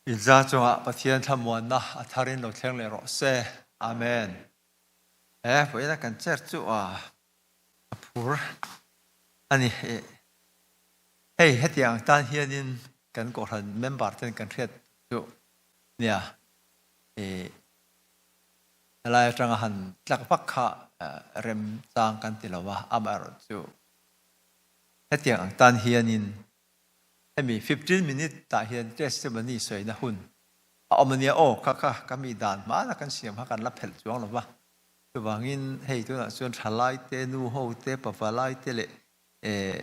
Inza chungah Pathian thlamuanna a tharin lo thleng leh rawh se. Amen. He vawiina kan chair chu a phur a ni. Hei hetiang tan hianin kan kohhran member ten kan hriat chu nia helai atanga han tlak vak kha remchang kan ti lo a, amaherawhchu hetiang ang tan hianin Hemi 15 minute tah hian testimony sawina hun a awm ania aw kha kha ka mi dan hmana kan siam kha kan la phelh chuang lo va. Chuvangin hei tunah chuan thalai te, nu ho te, pavalai te leh eh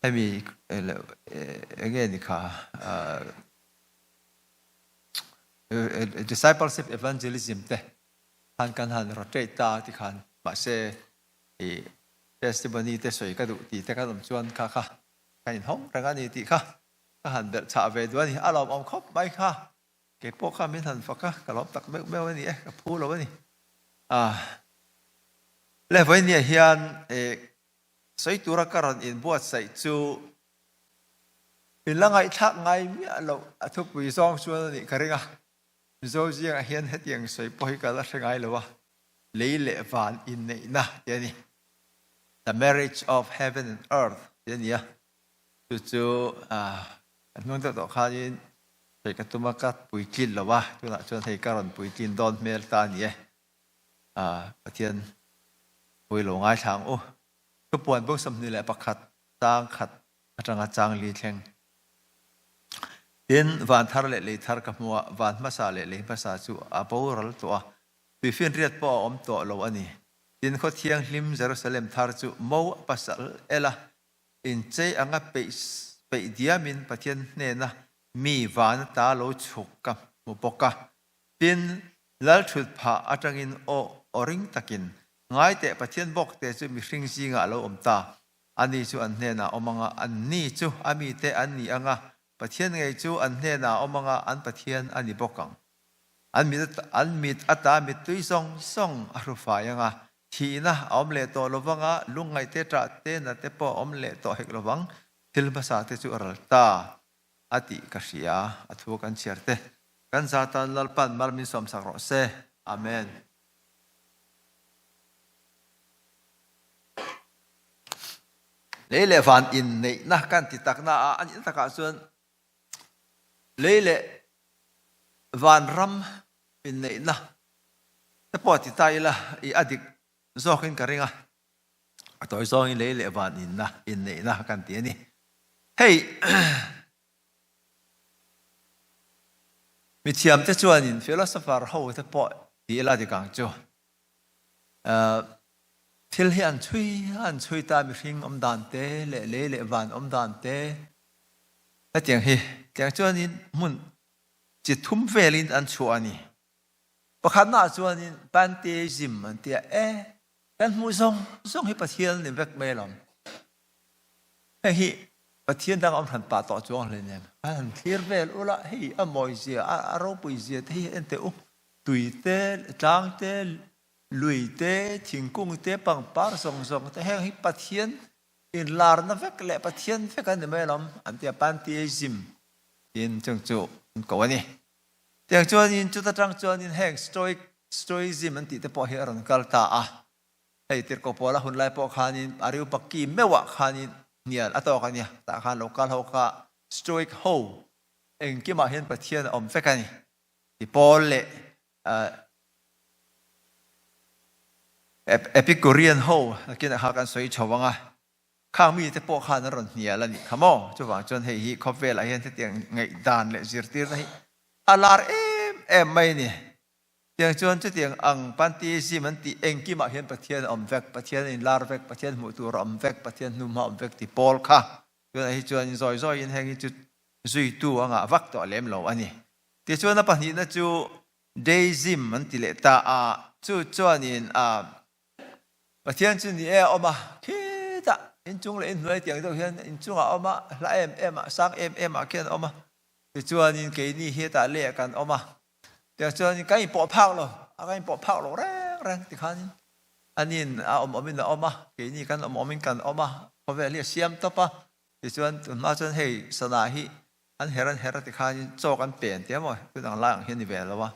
hemi enge ni kha discipleship evangelism te khan kan han rotate ta tikhan mahse ih testimony te sawi ka duh tih te kan awm chuan kha kha Ka inhawng reng a ni tih kha ka han belh chhah ve duh a ni. A lawmawm khawp mai kha. Kei pawh kha min han fak a, ka lawm tak meuh meuh a ni e, ka phu lo a ni. Ah, le vawinia hian eh sawi tura ka rawn inbuatsaih chu in la ngaihthlak ngai miah loh a thupui zawng chuan a nih ka ring a. Mizo zingah hian hetiang sawi pawh hi ka la hre ngai lo a, lei leh van inneihna tih a ni. The Marriage of Heaven and Earth tih a ni a, chu chu kan hnung deuh tawh khanin hei ka tum a, ka puitlin lo a, tunah chuan hei ka rawn puitlin dawn hmel ta a ni e. Pathian pui lo ngaithla ang u. Thupuan bung 21 chang khat atanga chang li thleng. Tin, van thar leh lei thar ka hmu a, van hmasa leh lei hmasa chu a boral tawh a, tuifinriat pawh a awm tawh lo a ni. Tin, khaw thianghlim Jerusalem thar chu mo a pasal el a, inchei anga peih peih diamin Pathian hnena mi van ata lo chhuk ka hmu bawk a. Tin, lal thut phah atangin aw aw ring takin, Ngai teh, Pathian bawk te chu mihring zingah a lo awm ta. Ani chu an hnenah a awm anga, anni chu a mite an ni anga, Pathian ngei chu an hnenah a awm anga, an Pathian a ni bawk ang. An mit an mit ata mittui zawng zawng a hru fai ang a, thihna a awm leh tawh lo vang a, lungngaih te ṭah te na te pawh a awm leh tawh hek lo vang, thil hmasa te chu a ral ta a tih ka hria, a thu kan chhiar te. Kan za tan Lalpan mal min sawmsak rawh se. Amen. Lei leh van inneihna kan ti takna a, a nihna takah chuan Lei leh vanram inneihna te pawh ti ta ila i a dik zawkin ka ring a, a tawi zawngin lei leh van inna inneihna kan ti a ni. Hei mithiamte chuanin philosopher ho te pawh ti ila dik ang chu. Thil hi an chhui an chhui ta mihring awm dan te leh lei leh van awm dan te Hetiang hi tiang chuanin hmun chi thum velin an chhuah a ni. Pakhatnaah chuanin pantheism an ti a, e, kan hmuh zawng zawng hi Pathian ni vek mai alawm. Hei hi Pathian dang a awm hran pah tawh chuang hleinem. Kan han thlir vel ula, hei a mawi zia, a ropui zia te hi en teh u. Tui te, tlang te, lui te, thingkung te, pangpar zawng zawng te, heng hi Pathian Inlarna vek leh Pathian vek an ni mai alawm an ti a, Pantheism tiin chung chu an ko a ni. Tiang chuanin chuta tang chuanin heng Stoic, Stoicism an tih te pawh hi a rawn kal ta a. Hei Tirhkoh Paula hun lai pawh khanin Areopagi meuhah khanin hnial a tawk a nia, tah khan lo kal ho kha Stoic ho engkimah hian Pathian a awm vek a ni ti Paul leh Epicurean ho nakinah kha kan sawi chho ang a, khang mite pawh khan an rawn hnial a nih kha maw? Chuvang chuan hei hi khawvelah hian hetiang ngaihdan leh zirtirna hi a lar em em mai a ni. Tiang chuan chutiang ang pantheism an tih engkimah hian Pathian a awm vek, Pathian a inlar vek, Pathian hmuh tur a awm vek, Pathian hnuhma a awm vek ti pawl kha tunah hi chuan zawi zawiin heng hi chu zuitu a ngah vak tawh lem lo a ni. Tichuan a pahnihna chu Deism an ti leh ta a, chu chuanin a Pathian chu ni e a awm a, khitah inchung leh inhnuai tiang deuh hian inchungah a awm a, hla em em ah, sang em em ah khian a awm a, tichuanin keini hetah leh kan awm a, tiang chuanin kan inpawh phak lo, a kan inpawh phak lo reng reng tikhanin anin a awm awmin a awm a, keini kan awm awmin kan awm a, khawvel hi a siam tawp a, tichuan tunhma chuan hei sana hi. An her an her a tikhanin chaw kan pe an ti a maw? Tun ang lai ang hi a ni ve lo a,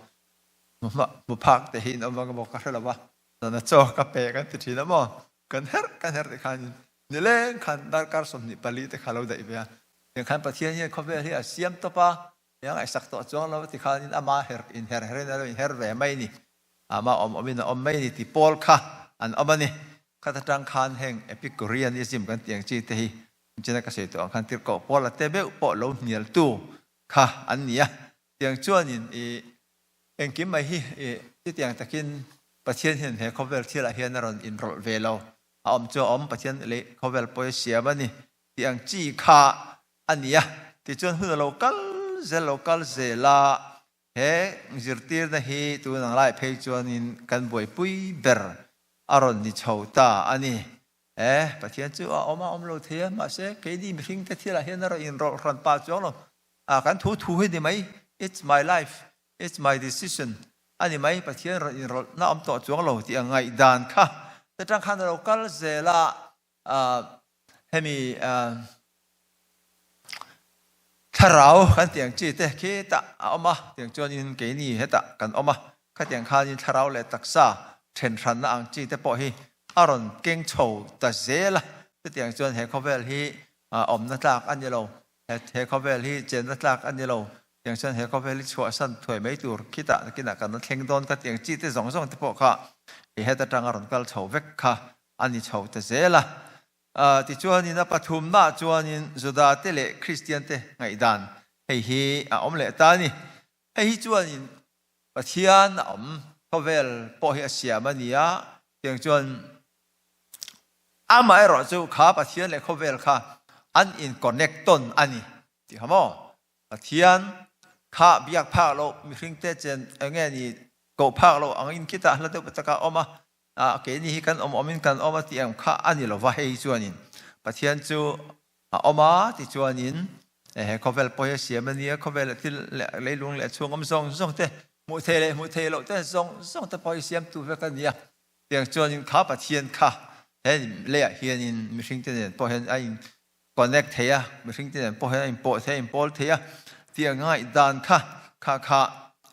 hmu phak te hi in awm ang emaw ka hre lo a, zana chaw ka pe kan ti thin a maw? Kan her kan her tikhanin nileng khan darkar 24 te kha lo daih ve a, tiang khan Pathian hian khawvel hi a siam tawp a, mi a ngaihsak tawh chuang lo a tikhanin ama her inher herin a lo inher ve mai a ni, ama awm awmin a awm mai a ni ti pawl kha an awm a ni. Khat atang khan heng Epicureanism kan tih ang chi te hi China ka sawi tawh ang khan tirhkoh pawl a te meuh pawh lo hnialtu kha an ni a. Tiang chuanin i engkim mai hi i chutiang takin Pathian hian he khawvel thilah hian a rawn inrawlh ve lo. A awm chu a awm, Pathian lei khawvel pawh hi a siam a ni tih ang chi kha a ni a. Tichuan hun a lo kal zel lo kal zel a, he zirtirna hi tun ang lai phei chuanin kan buaipui ber a rawn ni chho ta a ni. E, Pathian chu a awm a awm lo thei a, mahse keini mihringte thilah hian a rawn inrawlh hran pah chuang lo. A, kan thu thu hi ni mai, it's my life, it's my decision a ni mai, Pathian rawn inrawlhna awm tawh chuang lo tih ang ngaihdan kha te tang khan a lo kal zel a, hemi Thlarau kan tih ang chi te khitah a awm a, tiang chuanin keini hetah kan awm a, khatiang khanin thlarau leh taksa thenhranna ang chi te pawh hi a rawn keng chho ta zel a, chutiang chuan he khawvel hi awmna tlak a ni lo, he khawvel hi chenna tlak a ni lo, tiang chuan he khawvel hi chhuahsan thuai mai tur khitah nakinah kan la thleng dawn ka tih ang chi te zawng zawng te pawh kha het atanga rawn kal chho vek kha a ni chho ta zel a. Tichuanin a pathumnaah chuanin Judate leh Kristiante ngaihdan hei hi a awm leh ta a ni. Hei hi chuanin Pathian a awm khawvel pawh hi a siam a ni a, tiang chuan amaherawh chu kha Pathian leh khawvel kha an in-connect tawn a ni tih kha maw? Pathian kha biak phak loh mihringte chen eng nge ni koh phak loh angin khitah hla deuh taka a awm a, Ah, keini hi kan awm awmin kan awm a tih ang kha a ni lova, hei chuanin Pathian chu a awm a ti chuanin he khawvel pawh hi a siam a nia, khawvel thil leh leilung leh chhung awm zawng zawng te, hmuh thei leh hmuh thei loh te zawng zawng te pawh hi siamtu vek a nia. Tiang chuanin kha Pathian kha he leiah hianin mihring te nen pawh hian a in connect thei a, mihring te nen pawh hian a inpawh thei a, inpawl thei a, tiang ngaihdan kha kha kha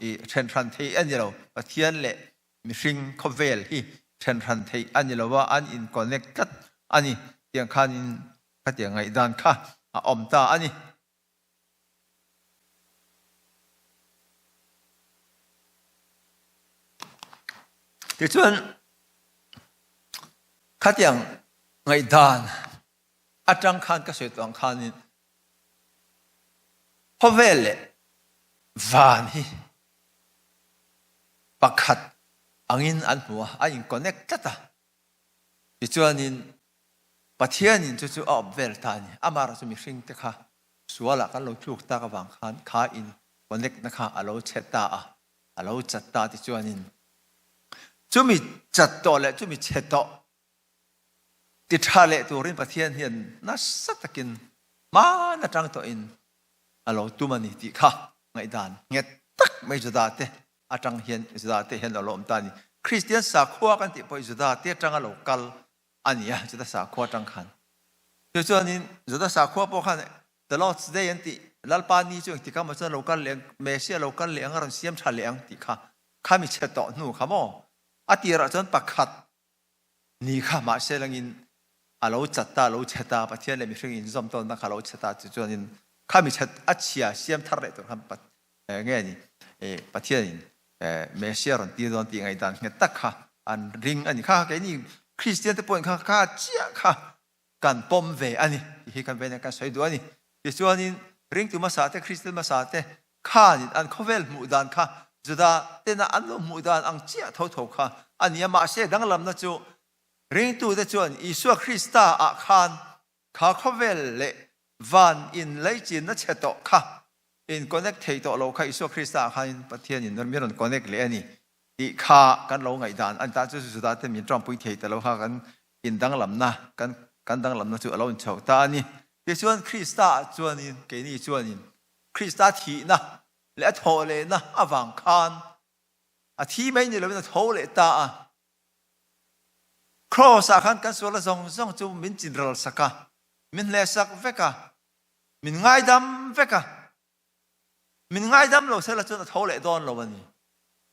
i then hran thei a ni lo, Pathian leh Mihring khawvel hi then hran theih a ni lo a, an in connect tlat a ni tiang khanin khatiang ngaihdan kha a awm ta a ni. Tichuan khatiang ngaihdan atang khan ka sawi tawh ang khanin khawvel leh van hi pakhat angin an hmu a, a in connect tlat a. Tichuanin Pathianin chu chu a awp vel ta a ni. Amaherawhchu chu mihring te kha sualah kan lo tluk tak avang khan kha in connect na kha a lo chhe ta a, a lo chat ta tichuanin chumi chat tawh leh chumi chhe tawh ti tha leh turin Pathian hian nasa takin hman atang tawhin a lo tum a ni tih kha ngaihdan nghet tak mai Juda te atang hian Juda te hian a lo awm ta a ni. Kristian sakhua kan tih pawh hi Juda te atanga lo kal a ni a, Juda sakhua atang khan. Chu chuanin Juda sakhua pawh khan The Lord's Day an tih Lalpa ni chu engtik emaw chuan lo kal leh ang, Messiah lo kal leh ang a rawn siam tha leh ang tih kha khami chhe tawh hnu kha maw? A tirah chuan pakhat Ni kha mahse langin a lo chat ta, a lo chhe ta, Pathian leh mihring inzawm tawnna kha a lo chhe ta chu chuanin khami chhe a chhia siam thar leh tur khan nge ni Pathianin Messiah rawn tir dawn tih ngaihdan nghet tak kha an ring a ni. Kha keini Kristian te pawhin kha kha chiah kha kan pawm ve a ni tih hi kan vena kan sawi duh a ni. Tichuanin ringtu hmasa te, Kristian hmasa te khanin an khawvel hmuh dan kha Juda tena an lo hmuh dan ang chiah tho tho kha a ni a. Mahse danglamna chu ringtute chuan Isua Krista ah khan kha khawvel leh van in leichinna chhe tawh kha in connect thei tawh lo kha Isua Krista ah khanin Pathianin min rawn connect leh a ni tih kha kan lo ngaihdan a ni ta. Chu chu Juda te min ṭawngpui thei ta lo kha kan in danglamna kan kan danglamna chu a lo inchhoh ta a ni. Tichuan Krista ah chuanin keini chuanin Krista thihna leh a thawh lehna avang khan a thi mai ni lovin a tho leh ta a. Kraws ah khan kan sualna zawng zawng chu min chinral sak a, min hleh sak vek a, min ngaidam vek a. Min ngaidam lo sela chuan a tho leh dawn lo a ni.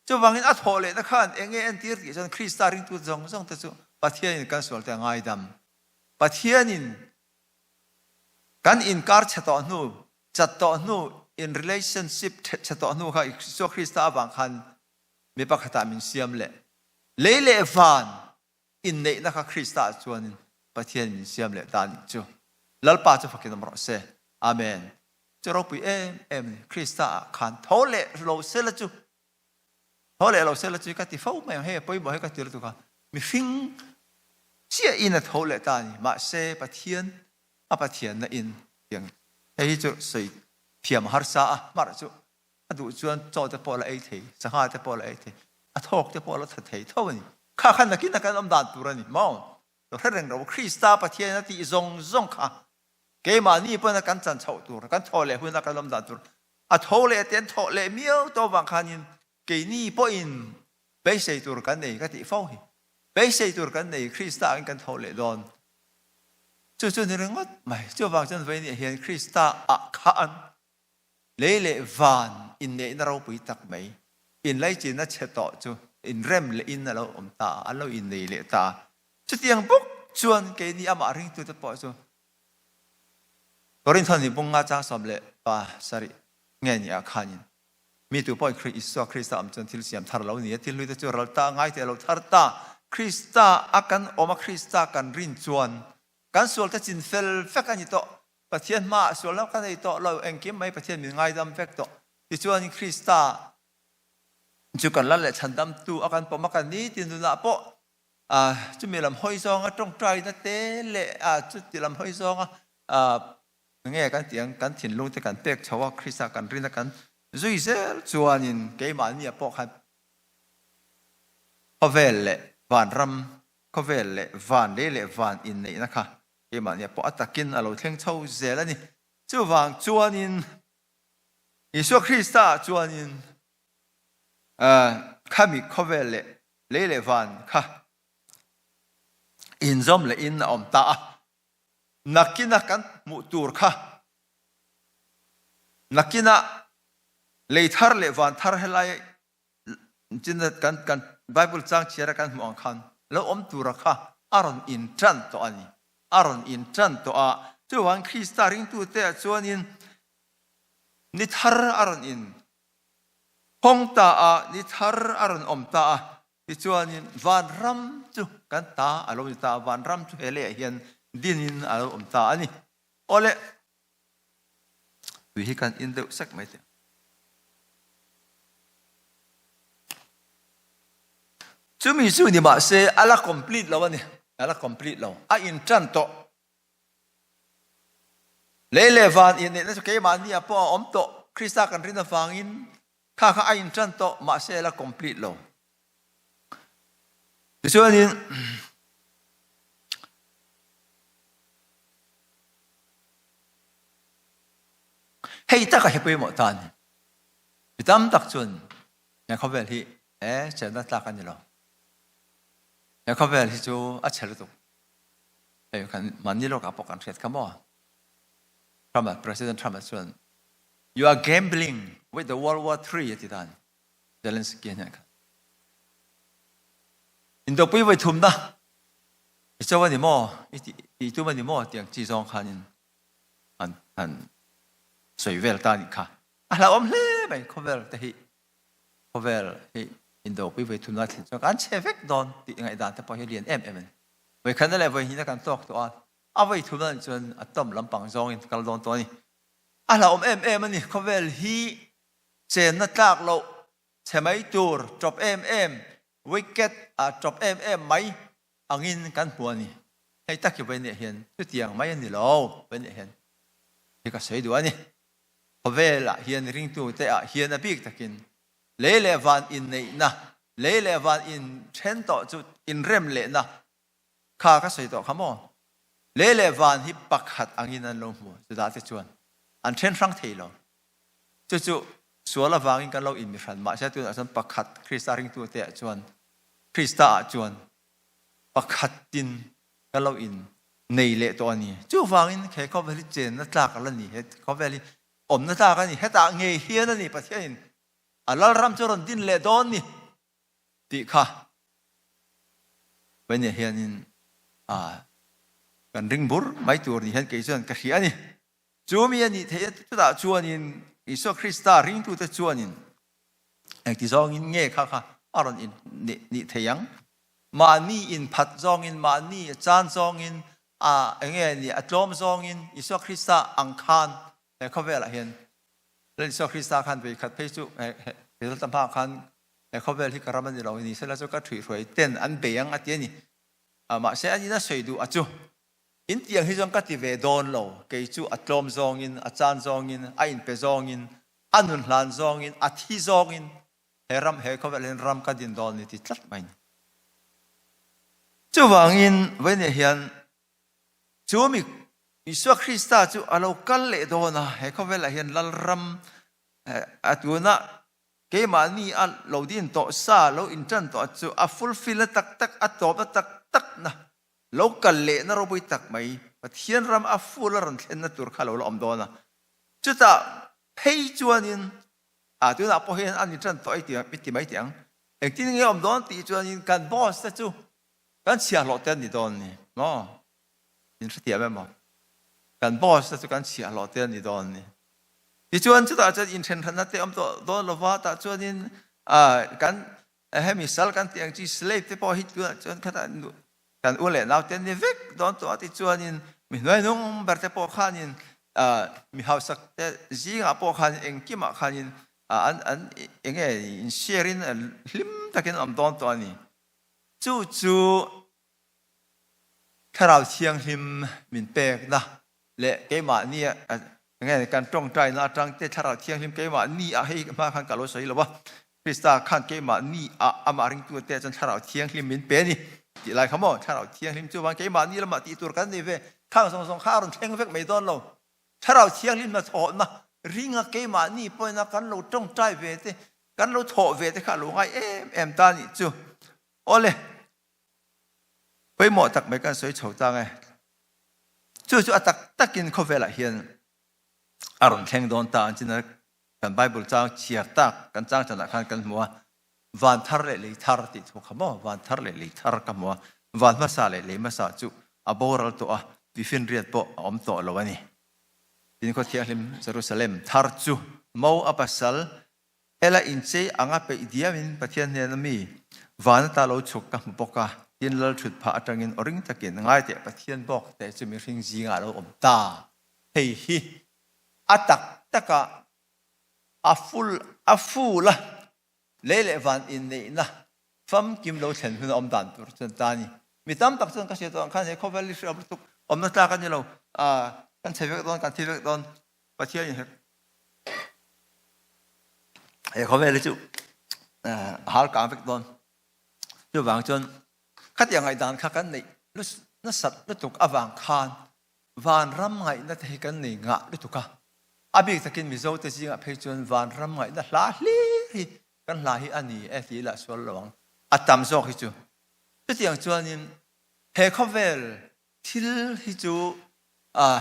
Chuvangin a thawh lehna khan eng nge entir tih chuan Krista ringtu zawng zawng te chu Pathianin kan sual te a ngaidam. Pathianin kan inkar chhe tawh hnu, chat tawh hnu, in relationship chhe tawh hnu kha Isua Krista avang khan mi pakhatah min siam leh. Lei leh van inneihna kha Krista ah chuanin Pathian min siam leh ta nih chu. Lalpa chu fakin awm rawh se. Amen. Chu ropui em em ni. Krista ah khan tho leh lo sela chu tho leh lo sela chu ka ti fo mai ang. Hei pawimawh hi ka ti lutuk a. Mihring chiah in a tho leh ta ni. Mahse Pathian a Pathianna in tiang hei hi chu sawi thiam harsa a hmarh chu a duh chuan chaw te pawh la ei thei, sangha te pawh la ei thei, a thawk te pawh la tha thei tho a ni. Kha kha nakin a kan awm dan tur a ni maw? Lo hre reng ro Krista Pathian a tih zawng zawng kha keimahni pawn a kan chan chhoh tur, kan thaw leh hun a kan awm dan tur a tho leh te an thawh leh miau tawh vang khanin keini pawhin beisei tur kan nei ka tih fo hi. Beisei tur kan nei Krista angin kan tho leh dawn. Chu chu ni ringawt mai. Chuvang chuan vawiin hian Krista ah khan Lei leh van inneihna ropui tak mai, inlaichinna chhe tawh chu inrem leh in a lo awm ta a, an lo innei leh ta a. Chutiang bawk chuan keini amah ringtute pawh chu Korinthon hi bunga chang 17 nge ni ah khanin mi tu pawhin Khrih Isua Krista awm chuan thil siam thar lo ni a, thil hluite chu ral ta ngai teh lo thar ta. Krista a kan awm a, Krista kan rin chuan kan sualte chin fel vek a ni tawh. Pathian hmaah sualna ka nei tawh lo, engkim mai Pathian min ngaidam vek tawh. Tichuan Krista chu kan lal leh chhandamtu a kan pawm a, kan nitin nunah pawh chumi lam hawi zawnga tawngtaina te leh chuti lam hawi zawnga nge kan tih ang kan thinlung te kan pek chho a, Krista kan rin a kan zui zel chuanin keimahni ah pawh khan khawvel leh vanram, khawvel leh van lei leh van inneihna kha Keimahnia pawh a takin a lo thleng chho zel a ni. Chuvang chuanin Isua Krista ah chuanin khami khawvel leh lei leh van kha inzawm leh in a awm ta a. Nakina kan hmuh tur kha nakina lei thar leh van thar helai Chin kan kan Bible chang chhiar a kan hmuh ang khan lo awm tura kha a rawn in tan tawh a ni. A rawn in tan tawh a. Chuvang Krista ringtute ah chuanin ni thar a rawn in hawng ta a, ni thar a rawn awm ta a. Tichuanin vanram chu kan ta a lo ni ta a, vanram chu he leiah hian dinin a lo awm ta a ni. Awle, tui hi kan in deuh sek mai teh. Chumi chu ni mahse a la complete lo a ni. A la complete lo. A intan tawh. Lei leh van inneihna chu keimahni ah pawh a awm tawh. Krista kan rin avangin kha kha a intan tawh mahse a la complete lo. Tichuanin Hei taka hi pawimawh ta a ni. Mi tam tak chuan he khawvel hi he chenna tlak a ni lo. He khawvel hi chu a chhe lutuk. Hei kan mahni lawkah pawh kan hriat kha maw? Trump President Trump chuan you are gambling with the World War III a ti ta a ni. Zelensky hian khan. Indopui voi thumna i cho a ni maw? I ti tum a ni maw? Tiang chi zawng khanin an han sawi vel ta nih kha. A hlauhawm hle mai khawvel te hi khawvel hi indopui voi thumna thlen chuan kan chhe vek dawn tih ngaihdan te pawh hi lian em em a ni. Voi khatna leh voi hnihna kan tawk tawh a, a voi thumna nih chuan a tawm lampang zawngin kal dawn tawh a ni. A hlauhawm em em a ni khawvel hi chenna tlak loh chhe mai tur tawp em em wicked a tawp em em mai angin kan hmu a ni. Hei tak hi Vawinia hian chutiang mai a ni lo, Vawinia hian hi ka sawi duh a ni. Khawvelah hian ringtute ah hian a bik takin lei leh van inneihna, lei leh van inthen tawh chu inrem lehna kha ka sawi tawh kha maw? Lei leh van hi pakhat angin an lo hmu, Judah te chuan an then hrang thei lo. Chu chu sual avangin kan lo inmihran, mahse tunah chuan pakhat Krista ringtute ah chuan Krista ah chuan pakhatin ka lo in nei leh tawh a ni. Chuvangin he khawvel hi chenna tlak a la ni. He khawvel hi Awmna tlak a ni. Hetah ngei hian a ni Pathianin a lalram chu rawn din leh dawn ni tih kha Vainia hianin kan ring bur mai tur ni hian kei chuan ka hria a ni. Chu mi a nih theih a chutah chuanin Isua Krista ringtute chuanin engti zawngin nge kha kha a rawn in nih thei ang? Mahni inphat zawngin, mahni chan zawngin, a enge ni a tlawm zawngin Isua Krista ang khan he khawvelah hian Lal Isua Krista khan vei khat phei chu he ta hma khan he khawvel hi ka ram a ni lo ni sela chu ka ṭhuihhruai ten an bei ang a ti a ni. Mahse an in a sawi duh a chu in tiang hi chuan ka ti ve dawn lo kei chu a tlawm zawngin a chan zawngin a inpe zawngin a nun hlan zawngin a thi zawngin he ram he khawvel hian ram ka din dawn ni ti tlat mai ni. Chuvangin vawiin hian chu mi Isua Krista chu a lo kal leh dawn a, he khawvelah hian Lalram a tuna keimahni a lo din tawh sa, lo intan tawh chu a fulfill na tak tak, a tawpna tak tak na, lo kal lehna ropui tak mai, Pathian ram a full a rawn thlenna tur kha a lo la awm dawn a. Chutah phei chuanin a tunah pawh hian an intan tawh i ti mai teh ang. Engtin nge awm dawn tih chuanin kan boss te chu kan chhiahhlawh te an ni dawn ni maw? In hrethiam em aw? Kan boss te chu kan chhiahhlawh te an ni dawn ni. Tichuan chutah chuan inthenhranna te awm tawh dawn lova tah chuanin kan hemi sal kan tih ang chi slave te pawh hi tunah chuan khatah kan u leh nau te an ni vek dawn tawh a tichuanin mi hnuaihnung ber te pawh khanin mi hausak te zingah pawh khan engkimah khanin an an enge in share in hlim takin an awm dawn tawh a ni. Chu chu Thlarau Thianghlim min pekna leh keimahni nge kan tawngtaina atang te Thlarau Thianghlim keimahni ah hei hma khan ka lo sawi lo a, Krista khan keimahni ah amah ringtu te chuan Thlarau Thianghlim min pe a ni tih lai kha maw Thlarau Thianghlim chuan keimahni lamah tih tur kan nei ve khang zawng zawng kha a rawn thleng vek mai dawn lo. Thlarau Thianghlim hnathawhna ringa keimahni pawhin kan lo tawngtai ve te kan lo thawh ve te kha a lo ngai em em ta nih chu. Awle. Pawimawh tak mai kan sawi chho tang e. Chu chu a tak takin khawvelah hian a rawn thleng dawn ta ang chin a kan Bible chang chhiar tak kan chang chanah khan kan hmu a. Van thar leh lei thar tih thu kha maw van thar leh lei thar ka hmu a. Van hmasa leh lei hmasa chu a boral tawh a, tuifinriat pawh a awm tawh lo a ni. Tin khaw thianghlim Jerusalem thar chu mo a pasal Hela inchei anga peih diamin Pathian hnena mi van ata lo chhuk ka hmu bawk a, tin lal thut phah atangin aw ring takin ngai teh Pathian bawk teh chu mihring zingah a lo awm ta. Hei hi a tak taka a full a full a lei leh van inneihna famkim lo thlen hun a awm dan tur chuan ta a ni. Mi tam tak chuan ka hria tawh ang khan he khawvel hi hriam lutuk awmna tlak a ni lo, kan chhe vek dawn, kan thi vek dawn, Pathian in he khawvel hi chu har kang vek dawn. Chuvang chuan khatiang ngaihdan kha kan neih nasat lutuk avang khan vanram ngaihna te hi kan nei ngah lutuk a. A bik takin Mizo te zingah phei chuan vanram ngaihna hla hlir hi kan hla hi a ni e tih lah sual lo ang. A tam zawk hi chu. Chutiang chuanin he khawvel Thil hi chu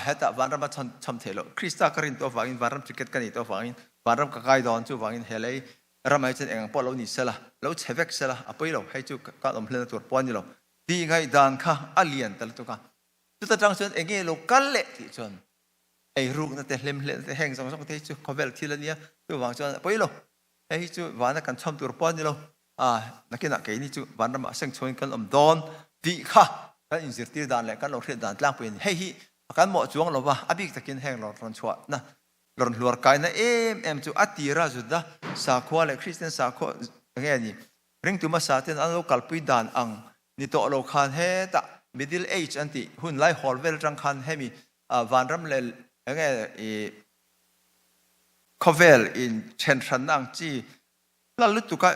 hetah vanram a cham theih loh. Krista ka rin tawh avangin vanram ticket ka neih tawh avangin vanram ka kai dawn chuvangin he lei ramah hi chuan eng ang pawh lo ni sela, lo chhe vek sela a pawi lo. Hei chu kan awm hlenna tur pawh a ni lo tih ngaihdan kha a lian ta lutuk a. Chuta tang chuan eng nge lo kal leh tih chuan eirukna te, hlemhletna te heng zawng zawng te hi chu khawvel thil a nia chuvang chuan a pawi lo. Hei hi chu vana kan chhawm tur pawh a ni lo. A, nakinah keini chu vanramah seng chhuain kan awm dawn tih kha kan inzirtir dan leh kan lo hriat dan tlangpui a ni. Hei hi kan mawh chuang lo va, a bik takin heng rawn chhuahna, rawn hluar kaina em em chu a tira Juda sakhua leh Kristian sakhua nge ni, ringtu hmasa ten an lo kalpui dan ang ni tawh lo khan hetah Middle Age an tih hun lai hawl vel atang khan hemi vanram leh enge i khawvel in then hranna ang chi hla lutuk a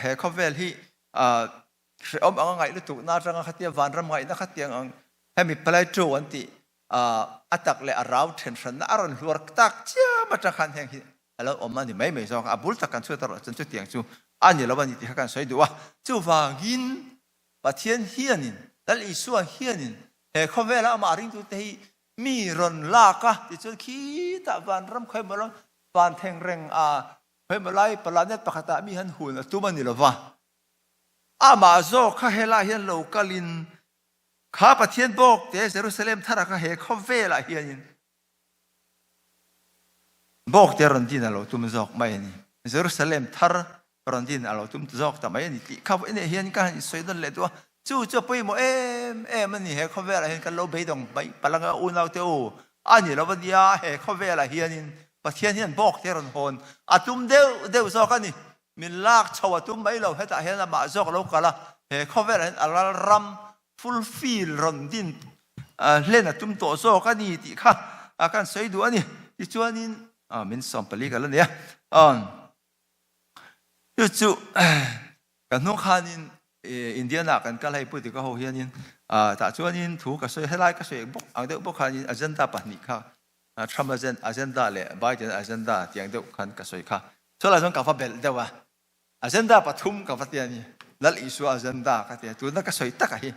he khawvel hi hrehawm anga ngaih lutuk na atanga khatia vanram ngaihna khatiang ang hemi Plato an tih a tak leh a rau then hranna a rawn hluar tak chiam atang khan heng hi a lo awm a ni mai mai zawk a bul tak kan chhuat erawh chuan chutiang chu a ni lo a ni tih kha kan sawi duh a chuvangin Pathian hianin Lal Isua hianin he khawvela amah ringtute hi. Mi rawn lak a, tichuan khitah vanram khawimaw lam van thleng reng a, khawimaw lai planet pakhatah mi han hun a tum a ni lo va. Amah zawk kha helaiah hian lo kalin kha Pathian bawk te Jerusalem thara kha he khawvelah hianin bawk te rawn din a lo tum zawk mai a ni. Jerusalem thar rawn din a lo tum zawk ta mai a ni tih kha vawiinah hian ka han insawi nawn leh duh a. Chu chu a pawimawh em em a ni. He khawvelah hian kan lo beidawng mai palh anga unaute u a ni lo a nia. He khawvelah hianin Pathian hian bawk te rawn hawn a tum deuh deuh zawk a ni. Min lak chho a tum mai lo. Hetah hian amah zawk lo kal a, he khawvelah hian a ral ram fulfill rawn din hlen a tum tawh zawk a ni tih kha kan sawi duh a ni. Tichuanin min 14 ka la nei a. Chu chu kan hnung khanin Indiana kan kal hei pu ti ka ho hianin tah chuanin thu ka sawi helai ka sawi bawk ang deuh bawk khanin agenda pahnih kha Trump agenda leh Biden agenda tiang deuh khan ka sawi kha. Chulai chuan ka va belh deuh a. Agenda pathum ka va ti a ni. Lal Isua agenda ka ti a. Tuna ka sawi taka hi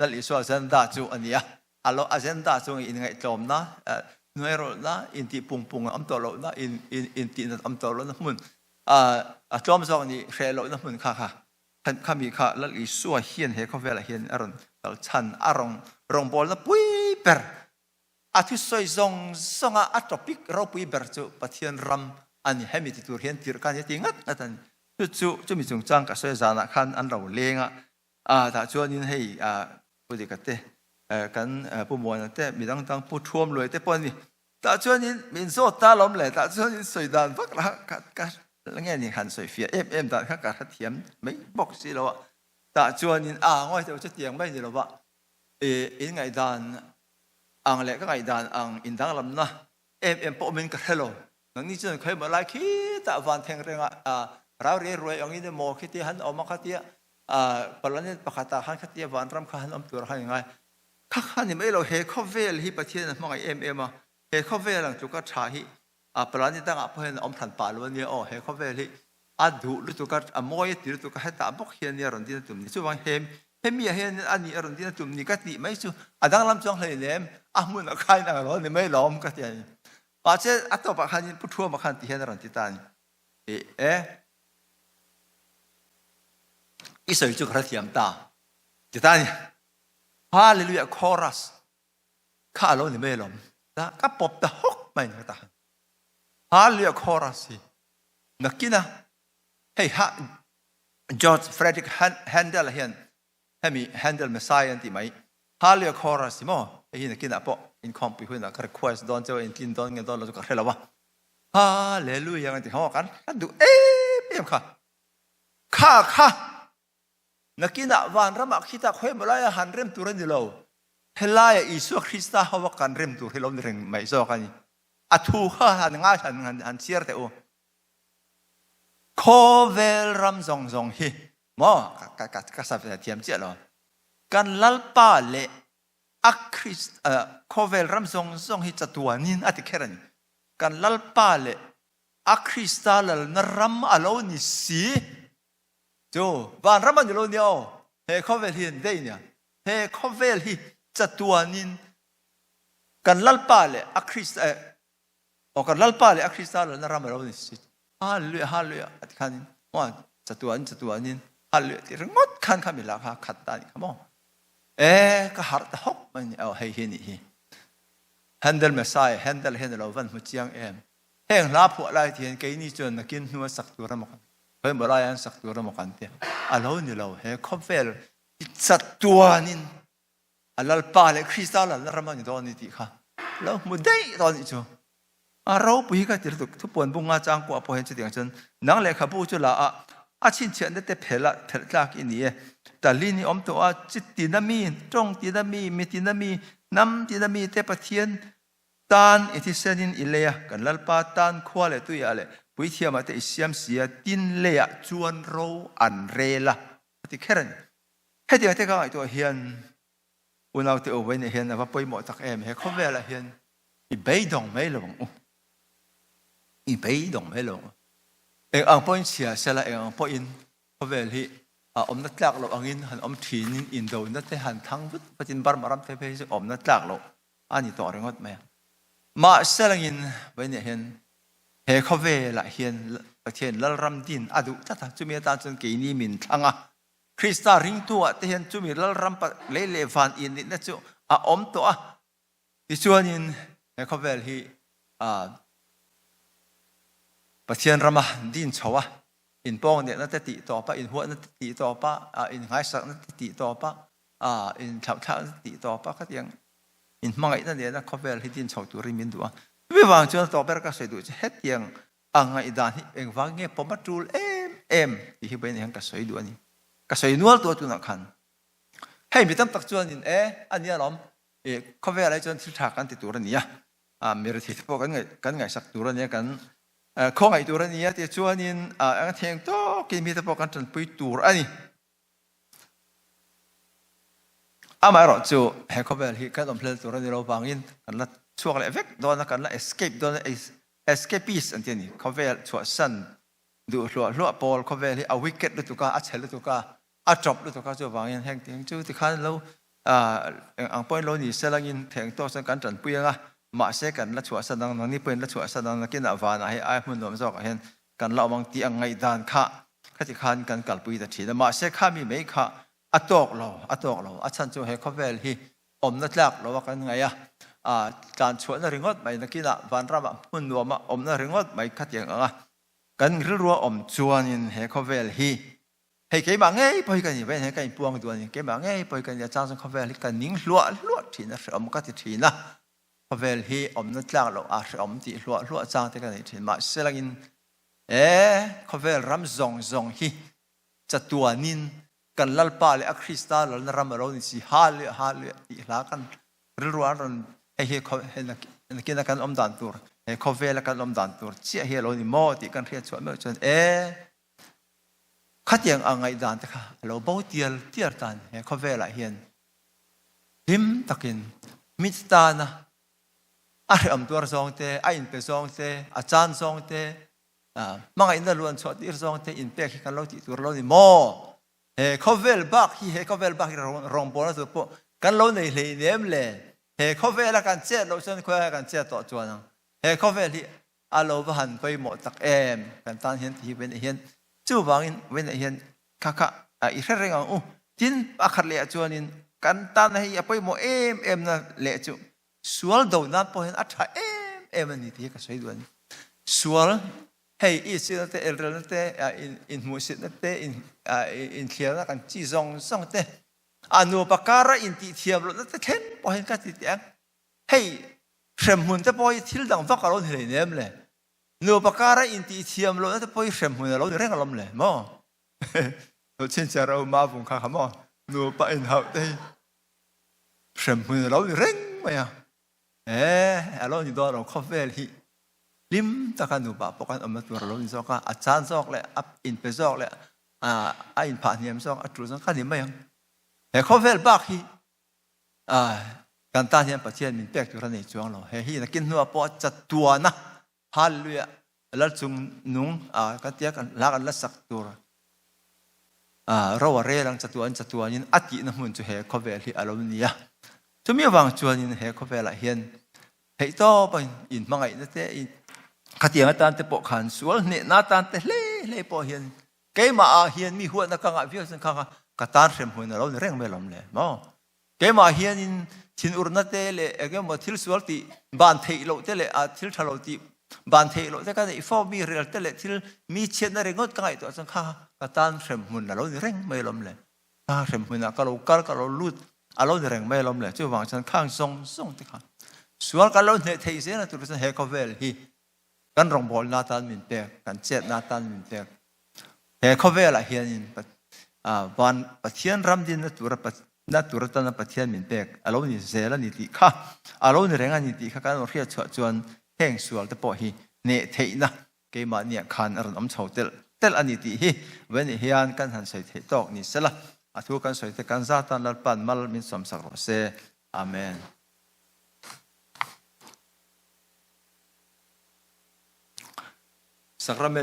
Lal Isua agenda chu a ni a. A lo agenda chu inngaihtlawmna, hnuairawlhna, intih pung pung a awm tawh lohna, intihnat awm tawh lohna hmun, a tlawm zawk nih hreh lohna hmun kha kha khami kha Lal Isua hian he khawvelah hian a rawn kal chhan a rawngbawlna pui ber a thusawi zawng zawnga a topic ropui ber chu Pathian ram a ni. Hemi ti tur hian tirh ka ni a ti ngat ngat a ni. Chu chu chumi chungchang ka sawi zanah khan an ro leng a, A tah chuanin hei Pu Dika te, kan Pu Muana te, midang dang Pu Thuam Luai te pawh an ni. Tah chuanin min zawt ta lawm le, tah chuanin sawi dan vak la ka ka nge ni han sawi fiah em em dan kha ka hrethiam mai bawk si lo a. Tah chuanin a ngawi teuh chu tiang mai ni lo va, in ngaihdan ang leh ka ngaihdan ang indanglamna em em pawh awmin ka hre lo. Nangni chuan khawimaw lai khitah van thleng rengah rau riai ruai angin emaw khitia han awm a khatia planet pakhatah khan khatia vanram kha han awm tur khan i ngai. Kha kha ni mai lo, he khawvel hi Pathian a hmangaih em em a, he khawvel ang tluka tha hi planet dangah pawh hian a awm hran pah lo a nia aw, he khawvel hi a duh lutuk a, a mawi a ti lutuk a, hetah bawk hian nia rawn din a tum ni. Chuvang he hemi ah hian a nih a rawn din a tum ni ka tih mai chu a danglam chuang hleinem, a hmun ah khain ang lo ni mai lawm ka ti a ni. Mahse a tawpah khanin Pu Thuama khan ti hian a rawn ti ta a ni. E, i sawi chu ka hrethiam ta ti ta a ni. Hallelujah chorus kha a lo ni mai alawm. Ka pawp ta hawk mai ni ka ta. Hallelujah chorus hi nakina hei ha George Frederick Handel hian hemi Handel Messiah an ti mai. Hallelujah chorus hi maw hei hi nakinah pawh inkhawmpui hunah ka request dawn cheu a intlin dawn nge dawn lo chu ka hre lo a. Hallelujah an ti kha maw kan duh em em kha. Kha kha nakinah vanramah khitah khawimaw laia han rem tur a ni lo. Helaia Isua Krista ho a kan rem tur hi lo ni reng mai zawk a ni. A thu kha han ngai han han chhiar teh u. Khawvel ram zawng zawng hi maw ka ka ka sa ve thiam chiah lo. Kan Lalpa leh a Christ khawvel ram zawng zawng hi chatuanin a ti kher a ni. Kan Lalpa leh a Krista lalna ram a lo ni si. Chu vanram a ni lo nia aw. He khawvel hi an vei nia. He khawvel hi chatuanin kan Lalpa leh a Krista aw kan Lalpa leh a Krista lalna ram a lo ni si. Hallelujah, hallelujah a ti khanin maw chatuan chatuanin hallelujah ti ringawt khan kha mi la kha khat ta ni kha maw. E ka harh ta hawk mai ni aw hei hi nih hi. Handel Messiah Handel hian a lo van hmu chiang em. Heng hla phuah lai ti hian keini chuan nakin hnu a sak tur emaw kan khawimaw lai an sak tur emaw kan ti a lo ni lo. He khawvel chatuanin a Lalpa leh Krista lalna ram a ni dawn a ni tih kha lo hmu daih dawn anih chu. A ropui hi ka ti lutuk. Thupuan bunga changkuah pawh hian chutiang chuan nang lehkhabu chu la a, a chhinchhiahna te phelh a, phelh tlak i ni e. Talin i awm tawh a, chi tina mi, tawng tina mi, mi tina mi, hnam tina mi te Pathian tan i thisenin i lei a, kan Lalpa tan khua leh tuiah leh puithiamah te i siam si a, tin leiah chuan ro an rel a, a ti kher a ni. Hetiang te ka ngaihtuah hian unaute u vawiinah hian a va pawimawh tak em, he khawvelah hian i beidawng mai lo ang u, i beidawng mai lo ang u. Eng ang pawhin chhia sela, eng ang pawhin khawvel hi a awmna tlak loh angin han awm thinin indona te han thang vut vutin Burma ram te phei hi chu awmna tlak loh. A ni tawh ringawt mai a. Mahselangin vawiinah hian he khawvelah hian Pathian Lalram din a duh tlat a, chumi atan chuan keini min thlang a. Krista ringtu ah te hian chumi Lalram lei leh van innihna chu a awm tawh a. Tichuanin he khawvel hi Pathian rama din chho a, inpawngnehna te tih tawp a, inhuatna te tih tawp a, inngaisakna te tih tawp a, inthlauhthlakna te tih tawp a, khatiang inhmangaihna nena khawvel hi din chho turin min duh a. Chumi vang chuan tawp ber ka sawi duh chu hetiang a ngaihdan hi engvang nge pawm a tul em em tih hi vawiin hian ka sawi duh a ni. Ka sawi nual tawh tunah khan hei mi tam tak chuanin e a nia lawm khawvel ai chuan thil tha kan ti tur a ni a, mi rethei te pawh kan ngaih kan ngaihsak tur a nia kan khawngaih tur a nia tih chuanin eng theng tawkin mi te pawh kan tanpui tur a ni. Amaherawh chu he khawvel hi kan awm hlel tur a ni lo vangin kan la chhuak leh vek dawn a, kan la escape dawn a, escapist an ti a ni. Khawvel chhuahsan duh hluah hluah pawl khawvel hi a wicked lutuk a, a chhe lutuk a, a ṭawp lutuk a, chuvangin heng tih chu tikhan lo eng ang pawhin lo ni se langin theng tawk chuan kan ṭanpui ang a, mahse kan la chhuahsan ang, nangni pawhin la chhuahsan ang, nakinah vanah hei ai hmun nuam zawkah hian kan la awm ang tih ang ngaihdan kha khati khan kan kalpui ta ṭhin a, mahse khami mai kha a tawk lo, a tawk lo, a chhan chu he khawvel hi awmna tlak lo a kan ngaih a, tlan chhuahna ringawt mai nakinah vanramah hmun nuama awmna ringawt mai khatiang ang a, kan rilrua awm chuanin he khawvel hi Hei keimah ngei pawh hi ka ni ve hei ka inpuang duh a ni. Keimah ngei pawh hi ka ni a chang chuan khawvel hi ka ning hluah hluah thin a hrehawm ka ti thin a. Khawvel hi awmna tlak loh a hrehawm tih hluah hluah chang te ka nei thin. Mahse langin e khawvel ram zawng zawng hi chatuanin kan Lalpa leh a Krista lalna ram a lo ni si Hallelujah Hallelujah tih hla kan rilru an rawn hei hi nakina kan awm dan tur he khawvela kan awm dan tur chiah hi a lo ni maw tih kan hriat chhuah meuh chuan e Khatiang a ngaihdan te kha a lo bo tial tial tan he khawvelah hian hlim takin mit tana a hrehawm tuar zawng te, a inpe zawng te, a chan zawng te, hmangaihna luan chhuah tir zawng te inpek hi kan lo tih tur lo ni maw? He khawvel bak hi he khawvel bak hi rawngbawlna tur pawh kan lo nei hleinem le. He khawvela kan chet loh chuan khawiah kan chet tawh chuan ang. He khawvel hi a lo va han pawimawh tak em kan tan hian ti hi Vena hian chuvangin Vena hian kha kha i hre reng ang u tin a khat leh ah chuanin kan tan hei a pawimawh em em na leh chu sual do nan pawh hian a tha em em a ni tih hi ka sawi duh a ni sual hei i sitna te elrelna te inhmuhsitna te inthliarna kan chi zawng zawng te a nupa kara intihthiam lohna te thleng pawh hian ka ti teh ang hei Hremhmun te pawh hi thil dang vak a lo ni hleinem le. Nupa kara intih thiam lohna te pawh hi hremhmun a lo ni reng alawm le maw? Lo chhinchhiah ro ma vung kha kha maw? Nupa inhauh te hi hremhmun a lo ni reng mai a. E, a lo ni dawn lo khawvel hi hlim taka nupa pawh kan awmna tur a lo ni zawk a, a chan zawk leh a inpe zawk leh a inphah hniam zawk a tul zawk ka ni mai ang. He khawvel bak hi Kan tan hian Pathian min pek tur a nei chuang lo. He hi nakin hnuah pawh chatuana Hallelujah Lal chung nung kan tia kan hla kan la sak tur ro a rel ang chatuan chatuanin a tihna hmun chu he khawvel hi a lo ni a. Chumi avang chuanin he khawvelah hian theihtawp a inhmangaihna te khatiang atan te pawh khan sual hnehna atan te hle hle pawh hian Keimah ah hian mi huatna ka ngah viau chuan kha kha ka tan hremhmun a lo ni reng mai alawm le maw? Keimah hianin thinurna te leh engemaw thil sual tih ban theih loh te leh a thil tha lo tih ban theih loh te ka neih fo mi rel te leh thil mi chhiatna ringawt ka ngaihtuah chuan kha kha ka tan hremhmun a lo ni reng mai alawm le. Kha hremhmunah ka lo kal ka lo lut a lo ni reng mai alawm le. Chuvang chuan khang zawng zawng te kha sual kan lo hneh theih zel a tur chuan he khawvel hi kan rawngbawlna atan min pek, kan chetna atan min pek. He khawvelah hianin van Pathian ram dinna tura na tur atana Pathian min pek a lo ni zel a ni tih kha, a lo ni reng a ni tih kha kan rawn hriat chhuah chuan heng sual te pawh hi hneh theihna keimahniah khan a rawn awm chho telh telh a ni tih hi veni hian kan han sawi theih tawk ni sela, a thu kan sawi te kan zatan Lalpa'n mal min sawmsak rawh se. Amen. Sacrament.